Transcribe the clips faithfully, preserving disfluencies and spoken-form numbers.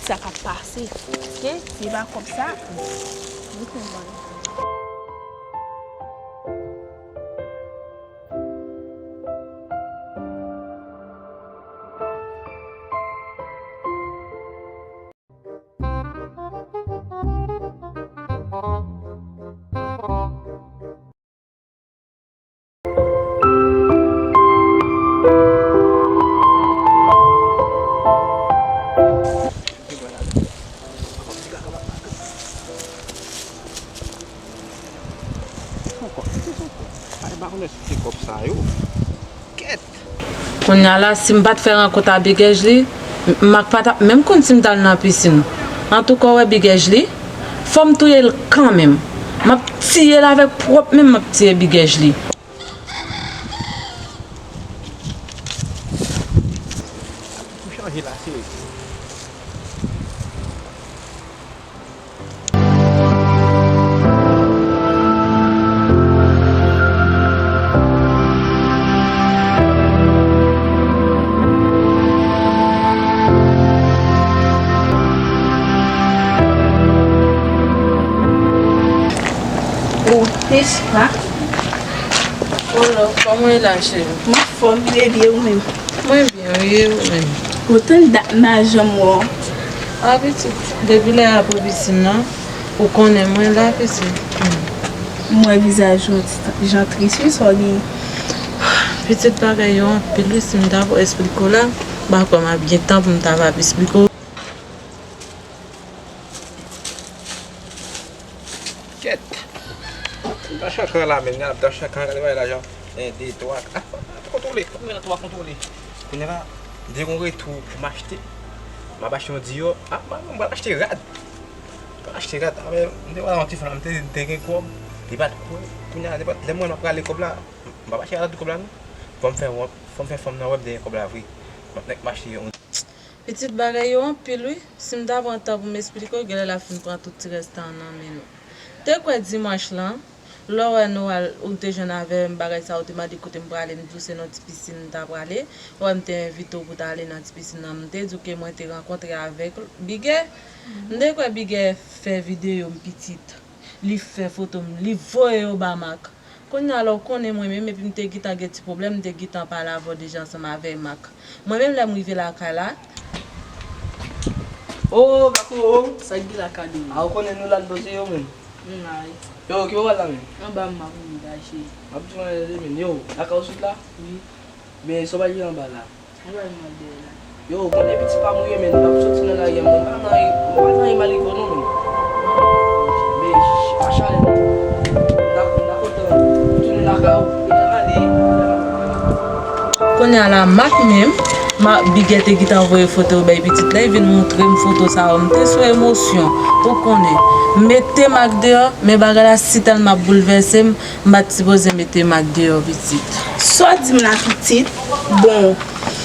Sa k ap pase. Paske se pa kòb sa. Nou konprann. Kounye a la, si m pa t fè rankont a Big Ej li, m ak pa t ap menm konn si m t al nan pisin. Antouka, w wè Big Ej li, fò m touye l kanmenm. M ap tiye l avèk pwòp men m, m ap tiye Big Ej li. Ou chanje la, cheri. Oh, Teshka. Oh, love, kòman w ye la, cheri? M anfòm, bebe, ou menm? Mwen byen, wi, ou menm? Ou tann dat m pa janm wè w. A, pitit, depi lè y ap ouvri pisin nan, ou konnen mwen la, pitit. M wè vizaj ou ti jan tris, wi, sa w genyen? Pitit, bagay yo anpil, wi, si m ta pou esplike w la, m pa kwè m ap gen tan pou m ta va ap esplike w. Kèt. M ta chak an la, men, m ta chak an, gade bagay la, jan, en, de, twa, a, kontwole, konbyen nan twa kontwole. Kounye a la, m te gen yon retou pou m achte, m ap achte yon Dior, a, m pral achte rad. M pral achte rad, a, men, m te wè yon ti fanm la, m te, m te gen kòb, li pa t kwè. Kounye a, lè m wè m ap rale kòb la, m p ap achte rad ak tout kòb la, non. Fò m fè, fò m fè fanm nan wè m te gen kòb la vre. M ap, m ap achte yon Pitit, bagay yo anpil, wi. Si m ta pran tan pou m esplike w, genlè l ap fin pran tout ti rès tan an nan men nou. Te kwè dimanch lan, lè w wè nou al, ou te jwenn avè m, bagay sa, ou te mande kote m prale, m di w se nan ti pisin m ta prale. Ou wè m te envite w pou w ta ale nan ti pisin nan, m te di w ke mwen te rankontre avèk Bigè. M te kwè Bigè fè videyo m, pitit. Li fè foto m, li voye yo ba Mak. Kounye a la, ou konnen mwen menm, epi m te gentan gen ti pwoblèm, m te gentan pale avè w deja ansanm avè Mak. Mwen menm, lè m rive lakay la. Oh, Gako, oh, sa k gen la, Kado? A, ou konnen nou la, n poze yo menm. M la, wi. Yo, ki ou pral la menm? Anba m ap vini la, cheri. M ap di w anyen de menm. Yo, lakay ou sot la? Wi. Men, sa w pral gen anba la? Anba m ap dèyè la. Yo, ou konnen pitit pa m ou ye, men m p ap soti nan lari a, men m pa nan, m pa nan anyen mal rive w non, men. Men, pa chalè non. M ta, m ta kontan tounen lakay ou, men ale. Kounye a la, Mak menm, Ma-, Bigè te gentan voye foto bay pitit la, li vin montre m foto sa yo, m te sou emosyon. Ou konnen, m mete Mak deyò, men bagay la si tèlman ap boulvèse m, m pa t sipoze mete Mak deyò, pitit. Sa w di m la, pitit? Bon,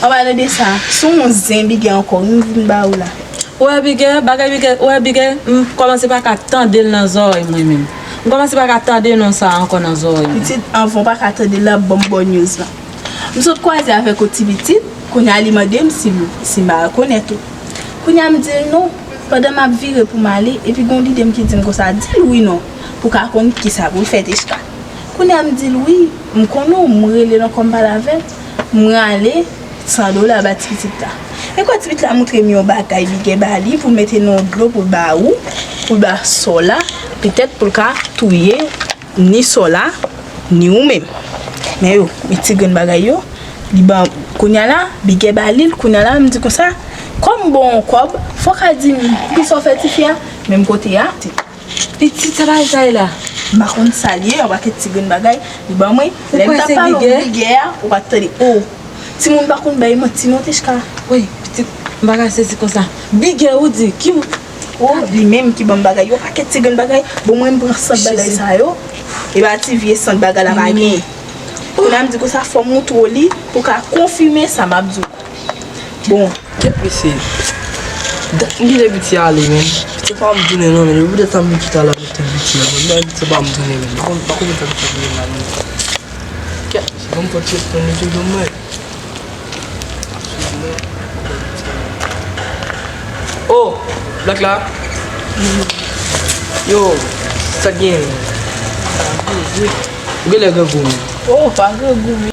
anpalan de sa, se yon zen Bigè ankò wi m vin ba ou la. Ou wè Bigè, bagay Bigè, ou wè Bigè, m kòmanse pa ka tande l nan zòrèy mwen menm. M kòmanse pa ka tande non sa a ankò nan zòrèy mwen. Pitit, anvan w pa ka tande l la, ban m bon news lan. M sot kwaze avèk yon ti pitit, kounye a li mande m si, si m pa rekonèt ou. Kounye a m di l non, pandan m ap vire pou m ale, epi gen yon lide m ki di m konsa, di l wi non, pou w ka konn kisa pou l fè Teshka. Kounye a m di l wi, m konnen w, m rele l ankò m pale avè l, m rale san dola ba ti pitit la. E kwè ti pitit la montre m yon bagay Bigè ba li pou l mete nan yon dlo pou l ba ou, pou l ba sè w la, petèt pou l ka touye ni sè w la, ni ou menm. Men yo, men ti grenn bagay yo, li ban, kounye a la, Bigè ba li l, kounye a la, m di konsa, kòm m ba w yon kòb, fò w ka di m, poukisa w fè tifi a, menm kote a. Pitit, sa bagay sa ye la? M pa konn sa l ye, yon pakèt ti grenn bagay, li ban mwen. Lè m t ap pale w Bigè a, ou pa t tande, o. Timoun pa konn bay manti non, Teshka. Wi, pitit, m pa ka sezi konsa. Bigè, ou di, ki moun? O, li menm ki ban m bagay yo, pakèt ti grenn bagay. Bon, mwen, m pran sant bagay sa yo. E pa ti vye sant bagay la pa gen. Kounye a m di konsa, fò m montre w li pou w ka konfime sa m ap di w. Bon. Kèt mesye. Dat m kite piti a ale, menm. Piti pa m tounen non, menm. Yo poutèt sa m vin chita la pou te piti a. Menm piti pa m tounen, menm. Bon, pa konprann sa ki fè tounen la, menm. Kèt mesye, bon, m pot chèz pou nou toujou, mwen. Ap swiv mwen. Oh, Black la. Yo, sa k gen? Ou genlè grangou menm. Oh, pa grangou menm.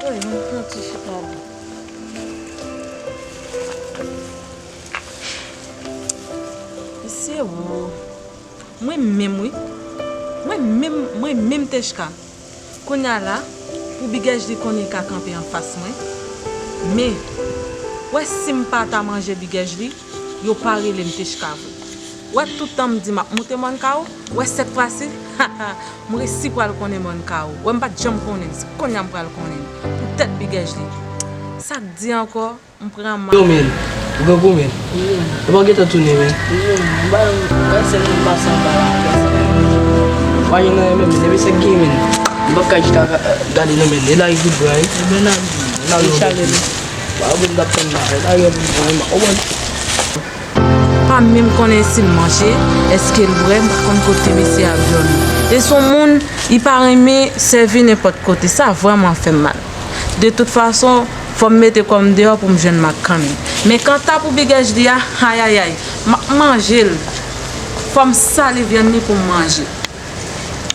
Woy, yon, yon ti chita la. Mesye, wo. Mwen menm, wi. Mwen menm, mwen menm, Techka. Kounye a la, pou Big Ashley konnen ka kanpe anfas mwen. Men, wè si m pa ta manje Big Ashley, yo pa rele m Techka vre. Wè tout tan m di m ap moute mòn kawo, wè sèt fwa si, m resi pral konnen mòn kawo. Wè m pa t janm konnen l, se kounye a m pral konnen l. Poutèt Big Ashley. Sa k di ankò, m pran mal. Yo, men, grangou, men. Yo pa gentan tounen, men. Yo, men, ba, wè sèl moun pase anba la, wè sèl. Pa gen anyen, men, men, depi sa k gen, men. M p ap ka chita ga-, gade, non, men. E la, e goud bra, wi. Ebyen, n ap di. N ap di. Ba, bon, m t ap tann la, e la, e goud bra, wi, m ap konprann. Pa menm konnen si l manje, èske l bwè, m pa konn kote mesye a ap dòmi. E se yon moun, li pa renmen sèvi nenpòt kote, sa vrèman fè m mal. De tout fason, fò m mete kò m deyò pou m jwenn Mak kanmenm. Men kanta pou Big Ashley a, ayayay, m ap manje l. Fò m sale vyann li pou m manje.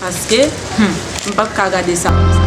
Paske, hmm, m p ap ka gade sa konsa.